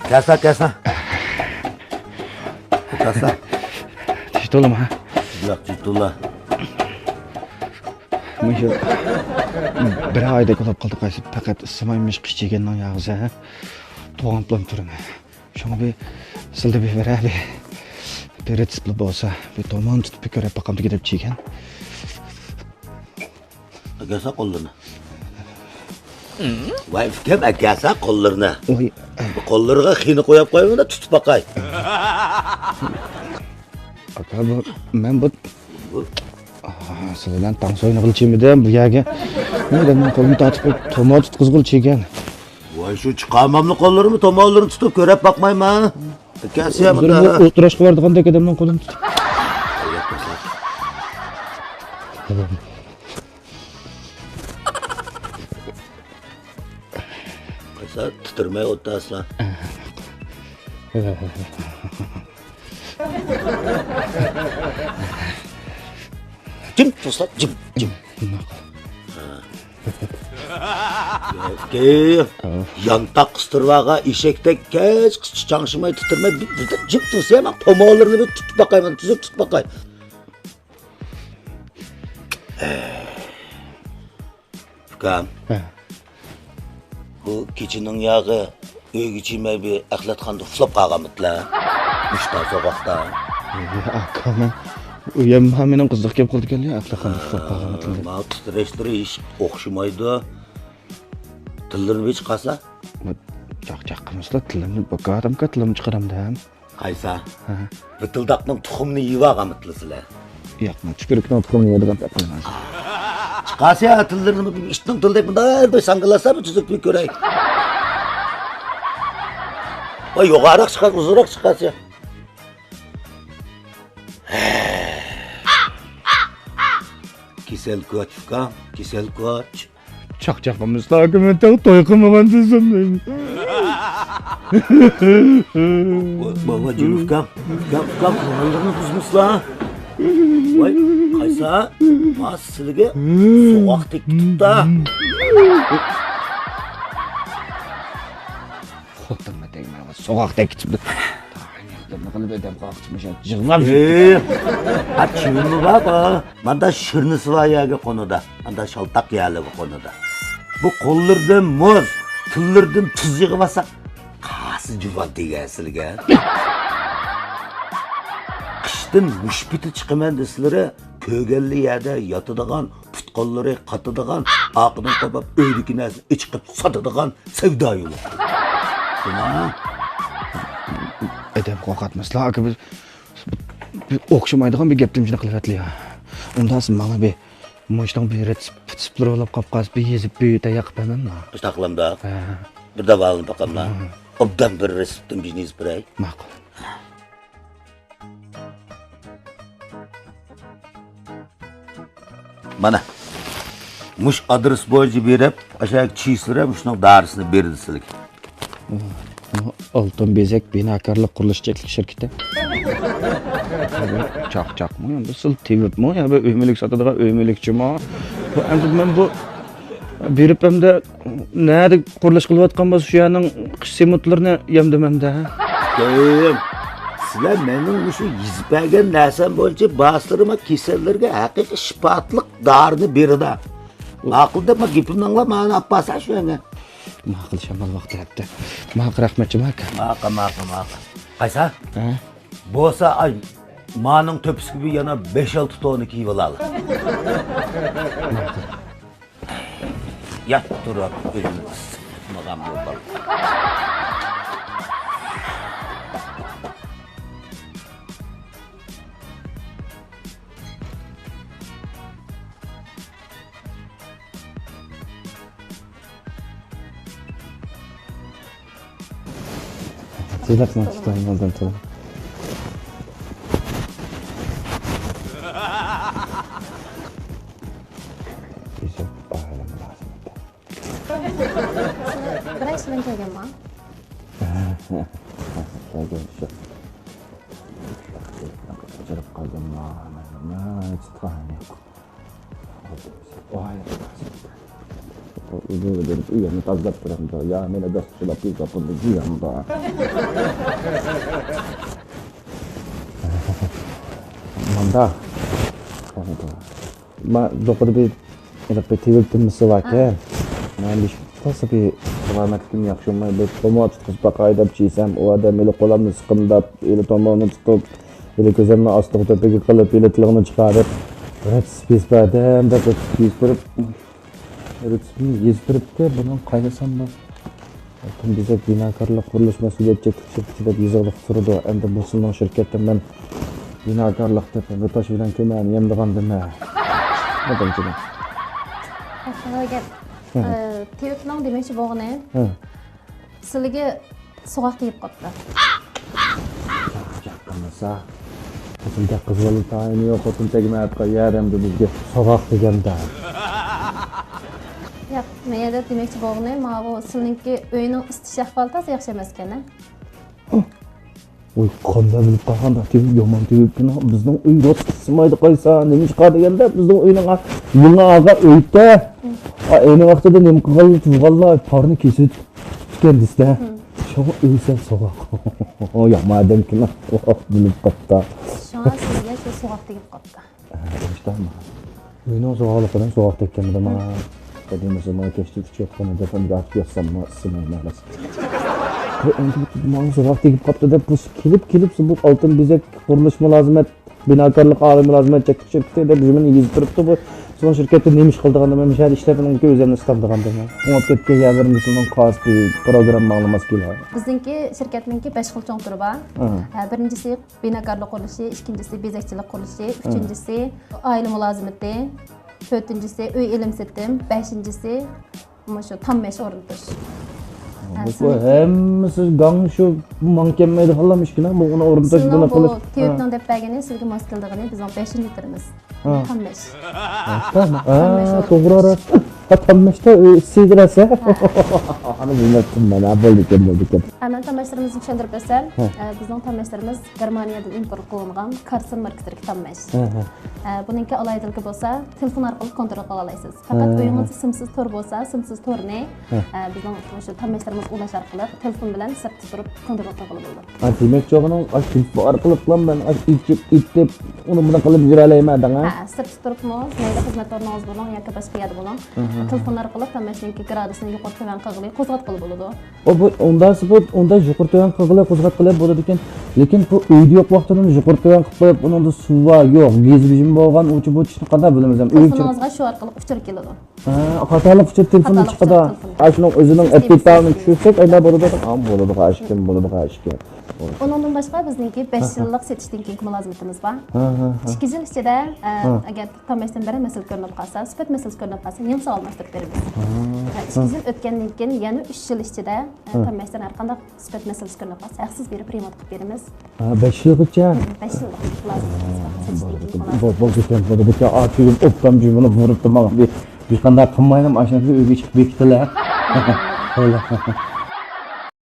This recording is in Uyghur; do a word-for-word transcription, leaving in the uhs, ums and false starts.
كەلسە، كەلسە. كەلسە. تىش تولىما؟ ياق، تىش تولا. مۇشۇ بىر ئايدەك بولۇپ قالدى، قايسى پەقەت ئىسسىماي مىش قىش يېگەننىڭ ياغىسى، ھە؟ توغان پىلان تۈرىمەن. شۇڭا بىر سىلدە بىر بىرەر بىر، بىر رېتسېپلا بولسا، بىر تومۇن تۇتۇپ بىر كۆرۈپ باقامدىكى دەپ چىگەن. ئەكەلسە قوللىرىنى. ۋاي ئۇكام، ئەكەلسە قوللىرىنى. ۋاي. قوللىرىغا خېنە قويۇپ قويۇڭ-دە، تۇتۇپ باقاي. ئاكا، بۇ، مەن بۇ، بۇ ئاھ، سىلەر بىلەن تانسا ئوينىغىلى چىمىدىم بۇ يەرگە. مەن ئادەمنىڭ قولىنى تارتىپ قويۇپ، تومۇر تۇتقۇزغىلى چىگەن. ۋاي، شۇ چىقارماملا قوللىرىمنى، تومۇرلىرىنى تۇتۇپ كۆرۈپ باقمايمەن. كەسىيە بىر مۇنداق. ئولتۇراشقا بارىدىغاندەك ئادەمنىڭ قولىنى تۇتۇپ. قايسا تىترىمەي ئولتۇرسىلا. جىم تۇرسا، جىم، جىم. ياكى يانتاق قىستۇرۇۋالغان ئېشەكتەك كەچكىچە چاڭشىماي، تىترىمەي، بىر، بىر جىم تۇرسا، مەن تومۇرلىرىنى بىر تۇتۇپ باقاي، مانا تۈزۈك تۇتۇپ باقاي. ئۇكام، ھە. بۇ كېچىنىڭ ياغى ئۆيگە چىمەي بىر ئەخلەتخانىدا ئۇخلاپ قالغانمىدىلا؟ مۇشتا سوغۇقتا. يا ئاكا، مەن ئۆيەم مېنىڭ قىزىق گەپ قىلىدىكەن، يا ئەخلەتخانىدا ئۇخلاپ قالغانمىدىلا. ماۋۇ تىترەشلىرى ھېچ ئوخشىمايدۇ. تىللىرىنى بىر چىقارسا. چاقچاق قىلمىسىلا، تىلىمنى بىكار ئادەمكەن، تىلىمنى چىقىرامدىم. قايسا؟ ھە. بىتىلداقنىڭ تۇخۇمىنى يېۋالغانمىدىلا سىلەر؟ ياق، مەن تۈكۈرۈكنىڭ تۇخۇمىنى يەيدىغان بەك قىلمايمەن. چىقارسا يا تىللىرىنى، ئىتنىڭ تىلىدەك مۇنداق بىر ساڭگىلاتسا، بىر تۈزۈك بىر كۆرەي. ۋاي، يوغانراق چىقار، ئۇزۇنراق چىقارسا. كېسەل كوچ، ئۇكام، كېسەل كوچ. چاقچاق قىلمىسىلا، ئاكا، مەن تېخى توي قىلمىغان دېسەم دەيمەن. بابا جىن ئۇكام، ئۇكام، ئۇكام، كۆڭۈللىرىنى بۇزمىسىلا. ۋاي، قايسا؟ ما سىلىگە سوغۇق تېگىپ كېتىپتا. خوتۇنما تەگمەي سوغۇق تېگىپ كېتىپتۇ. نېمە قىلىپ ئادەم قاقچىمىش يىغلاپ يۈرۈپتۇ. ئا، چىۋىنمۇ بار بۇ. ماندا شىرنىسى بار يەرگە قونىدۇ. ماندا شالتاق يەرلىرىگە قونىدۇ. بۇ قوللىرىدىن مۇز، تىللىرىدىن تۇز يىغىۋالسا، قاسى جۇۋان تېگەر سىلىگە. قىشتىن مۇشت پېتى چىقىمەن دېسىلىرى، كۆرگەنلا يەردە ياتىدىغان، پۇت-قوللىرى قاتىدىغان، ئارقىدىن قوپۇپ ئۆيدىكى نەرسىنى ئېچىقىپ ساتىدىغان سەۋدا يولى. شۇنا؟ ئادەم قورقۇتماسلا، ئاكا، بىز، بىز ئوخشىمايدىغان بىر گەپتىن شۇنداق قىلىۋەتلى يا. ئۇنداق ماڭا بىر مۇشتاڭ بىر رېتسېپلىرى بولۇپ قاپ قالسا، بىر يېزىپ، بىر تەييار قىلىپ بەرمەملا؟ شۇنداق قىلامدا. ھە. بىر داۋالىنىپ باقاملا. ھە. ئوبدان بىر رېتسېپتىن بىرنى يېزىپ بېرەي. ماقۇل. مانا، مۇشۇ ئادرېس بويىچە بېرىپ، ئاشۇ چىسلىرى مۇشۇنىڭ دارىسىنى بېرىدۇ سىلىگە. ئالتۇن بېزەك بىناكارلىق قۇرۇلۇش چەكلىك شىركىتى. چاقچاقمۇ، يا بىر سىل تېۋىپمۇ، يا بىر ئۆي مۈلۈك ساتىدىغان ئۆي مۈلۈكچىمۇ؟ بۇ ئەمدى مەن بۇ بېرىپ ئەمدى نەدە قۇرۇلۇش قىلىۋاتقان بولسا، شۇ يەرنىڭ قىش سېمونتلىرىنى يەمدىم ئەمدى، ھە؟ ئۇكام، سىلەر مېنىڭ مۇشۇ يېزىپ بەرگەن نەرسەم بويىچە بارسىلىرىما كېسەللەرگە ھەقىقىي شىپالىق دارىنى بېرىدۇ. ماقۇل دەپ، ما گېپىمنى ئاڭلاپ، مانا ئاپارسا شۇ يەرگە. ماقۇل، شامال ۋاقتى ئەپتى. ماقۇل، رەھمەتچى، ماقۇل. ماقۇل، ماقۇل، ماقۇل. قايسا؟ ھە؟ بولسا، ئاي، مانىڭ تۆپىسىگە بىر يەنە بەش-ئالتە تونا كىيىۋالالى. ماقۇل. يات تۇرۇپ ئۆزۈم ئىسسىتمىغان بۇ بالا. سىزلەر خىزمەت ئىشلەرنى ئالدىن تۇرۇڭ. بىرەيسى بىلەن كەلگەنما؟ كەلگەن شۇ. قاچىلىپ قالدىمما؟ مانا، ھېچ تۇغان يوق. ۋاي. ئۆزۈڭگە بېرىپ ئۆيۈڭنى تازىلاپ بېرەمدۇ؟ يا مېنى دەستە سۇلاپ يۇيۇۋاتقىنىدا يۇيامدۇ؟ ماندا. ما زوقىدا بىر ھېلىقى بىر تېۋىپ تېمىسى باركەن. مەن بىر تازا بىر سالامەتلىكىم ياخشى بولماي، بىر تومۇر تۇتقۇزۇپ باقاي دەپ چىيسەم، ئۇ ئادەم ھېلى قولۇمنى سىقىمداپ، ھېلى تومۇرنى تۇتۇپ، ھېلى كۆزۈمنى ئاستىغا تۆپىگە قىلىپ، ھېلى تىلىغىنى چىقارىپ، رەت سپېس بەردىم دەپ رەت سپېس بېرىپ، رەت سپېس يېزىپ بېرىپتۇ. بۇنىڭ قايسى سان بار؟ تۇم بېزەك بىناكارلىق قۇرۇلۇش مەسئۇلىيەتچانلىق شىركىتى دەپ يېزىقلىق تۇرىدۇ. ئەمدى بۇ سىلىنىڭ شىركەتتە مەن بىناكارلىق دەپ ھەمدە تاش بىلەن كۆمەرنى يەمدىغاندىمەن. نېمە دەمسىلەر؟ ئەسلىدە گەپ، ھە. ئە، تېۋىپنىڭ دېمەكچى بولغىنى، ھە. سىلىگە سوغۇق تېگىپ قاپتۇ. جاق قىلمىسا. خوتۇن تەگ قىز بالا تايىنى يوق، خوتۇن تەگمەي ئەپ قويار ئەمدى بىزگە سوغۇق دېگەندە. ياق، مەن يەنە دېمەكچى بولغىنى، ماۋۇ سىلىنىڭكى ئۆينىڭ ئىسسىتىش ئەھۋالى تازا ياخشى ئەمەسكەن، ھە؟ ۋاي، قانداق بىلىپ قالغاندا تېۋىپ، يامان تېۋىپكىنا. بىزنىڭ ئۆي روسا ئىسسىمايدۇ قايسا، نېمىشقا دېگەندە، بىزنىڭ ئۆينىڭ ئا-، يېڭى ئالغان ئۆيدە. ئا، ئەينى ۋاقتىدا نېمە قىلغانلار، تۇغانلار پارنى كېسىۋېتىپتىكەن دېسە. شۇڭا ئۆي سەل سوغۇق. يامان ئادەمكىنا. بىلىپ قاپتا. شۇڭا سىزگە شۇ سوغۇق تېگىپ قاپتا. ئىشتانمۇ؟ ئۆينىڭ سوغۇقلۇقىدىن سوغۇق تەگكەنمىدى ماڭا. قەدىمىسى ماڭا كەچتە ئۇچۇۋاتقان ئىدى، ئەمدى ئاچىپ ياتساممۇ ئىسسىمايمەن. بۇ ئەمدى ماڭا سوغۇق تېگىپ قاپتۇ دەپ، بۇ كېلىپ، كېلىپ، بۇ ئالتۇن بېزەك، قۇرۇلۇش مۇلازىمەت، بىناكارلىق، ئالىي مۇلازىمەت، چەكلىك شىركىتى دەپ يۈزىمىزنى يېزىپ تۇرۇپتۇ. بۇ سىزنىڭ شىركەتتە نېمە ئىش قىلىدىغاندىن، مەن مۇشۇ يەردە ئىشلەپ، مېنىڭكى ئۆزۈمنى ئىسلامدىغاندىن. ئوڭۇپ كەتكەن يەرلىرىمگە سىزنىڭ قاسپى پروگرامماڭلار ماس كېلە. بىزنىڭكى شىركەتنىڭكى بەش خىل چوڭ تۈرى بار. ھە. ھە، بىرىنچىسى بىناكارلىق قۇرۇلۇشى، ئىككىنچىسى بېزەكچىلىك قۇرۇلۇشى، ھە. ئۈچىنچىسى ئائىلە مۇلازىمىتى، تۆتىنچىسى ئۆي ئېلىم سېتىم، بەشىنچىسى مۇشۇ تاممەش ئورنىتىش. ھە، بۇ سىزنىڭكى ھەممىسى گاڭ شۇ ماڭا كەلمەيدىغانلار مىشكىنە، بۇ ئۇنى ئورنىتىش، سىزنىڭ بۇنى بۇ قىلىش. تېۋىپنىڭ ھە. دەپ بەرگىنى سىزگە ماس كېلىدىغىنى بىزنىڭ بەشىنچى تۈرىمىز. ھە. تاممەش. ھە، تاممەش ھە، ئورنىتىش. توغرا راست. ھە، تاممەشتە ئۆي ئىسسىيدۇ رەسە. ھە. ئانا بىلمەپتىم مەن، ھە، بولدىكەن، بولدىكەن. ھە، مەن تاممەشلىرىمىزنى چۈشەندۈرۈپ بەرسەم، ھە. ئە، بىزنىڭ تاممەشلىرىمىز گېرمانىيەدىن ئىمپورت قىلىنغان كارسون ماركىسىدىكى تاممەش. ھە، ھە. ئە، بۇنىڭكى ئالاھىدىلىكى بولسا، تېلېفون ئارقىلىق كونترول قىلىۋالايسىز. پەقەت ھە. ئۆيىڭىزدە سىمسىز تور بولسا، سىمسىز تورنى، ھە. ئە، بىزنىڭ مۇشۇ تاممەشلىرىمىز ئۇلاش ئارقىلىق تېلېفون بىلەن سىرتتا تۇرۇپ كونترول قىلغىلى بولىدۇ. ھە، دېمەكچى بولغىنىڭىز، ئاشۇ تېلېفون ئارقىلىقلا مەن ئاشۇ ئېچىپ، ئېتىپ، ئۇنى بۇنى قىلىپ يۈرەلەيمەن دەڭ، ھە؟ ھە، سىرتتا تۇرۇپمۇ، مەيلى خىزمەت ئورنىڭىزدا بولۇڭ ياكى باشقا يەردە بولۇڭ، ھە، ھە، ھە. تېلېفون ئارقىلىق تاممەشنىڭكى گرادۇسىنى يۇقىرى تۆۋەن قىلغىلى، قوزغاتقىلى بولىدۇ. ئۇ، بۇ، ئۇنداق بۇ، ئۇنداق يۇقىرى تۆۋەن قىلغىلى، قوزغاتقىلى بولىدىكەن. لېكىن بۇ ئۆيدە يوق ۋاقتىدا يۇقىرى تۆۋەن قىلىپ قويۇپ، ئۇنىڭدا سۇ بار، يوق، گېزى بېجىمى بولغان، ئۇچى بۇ چىشنى قانداق بىلىمىز ھەم؟ ئۆي تېلېفونىڭىزغا شۇ ئارقىلىق ئۇچۇر كېلىدۇ. ھە، خاتالىق ئۈچۈن تېلېفون خاتالىق چىقىدۇ. ئۈچۈن تېلېفون. ئاشۇنىڭ ئۆزىنىڭ سىستېمىسى ئەپتىكالىنى چۈشۈرسەك، ئايدا بولىدۇ. ئا، بولىدۇ، ئاشكىم، بولىدۇ، ئاشكىم. ئۇنىڭدىن باشقا بىزنىڭكى بەش ھە، ھە. يىللىق سېتىشتىن كېيىنكى مۇلازىمىتىمىز بار. ھە، ھە، ھە. ئىككى يىل ئىچىدە، ئە، ھە. ئەگەر تاممەشتىن بىرەر مەسىلە كۆرۈنۈپ قالسا، سۈپەت مەسىلىسى كۆرۈنۈپ قالسا، يېڭىسىنى ئالماشتۇرۇپ بېرىمىز. ھە. ھە، ئىككى يىل ئۆتكەندىن كېيىن يەنە ئۈچ يىل ئىچىدە، ئە، ھە. تاممەشتىن ھەر قانداق سۈپەت مەسىلىسى كۆرۈنۈپ قالسا، ھەقسىز بېرىپ رېمونت قىلىپ بېرىمىز. ھە، بەش يىلغىچە؟ بەش يىللىق مۇلازىمەت. بولىدىكەن، بولىدىكەن. ئا، تۈگۈپ ئوبدان جۈمىنى بۇرۇپتۇ ماڭا. بىر، بىر قانداق قىلمايلام، ئاشۇنداق ئۆيگە چىقىپ بېكىتىلە.